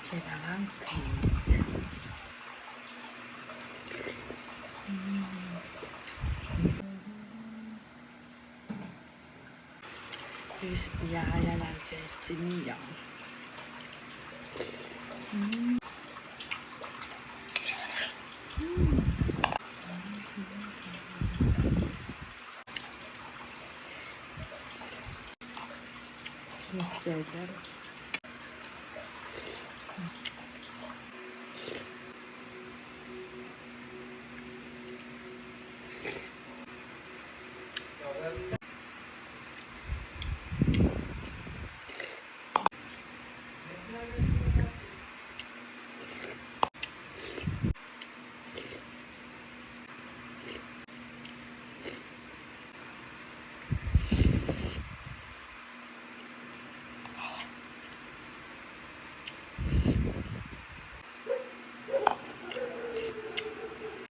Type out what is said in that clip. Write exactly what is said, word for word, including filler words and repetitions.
Kitail pahn kis. Mm. Kis iaia nan kitail seniong. Mm. Mm. Kis iaia.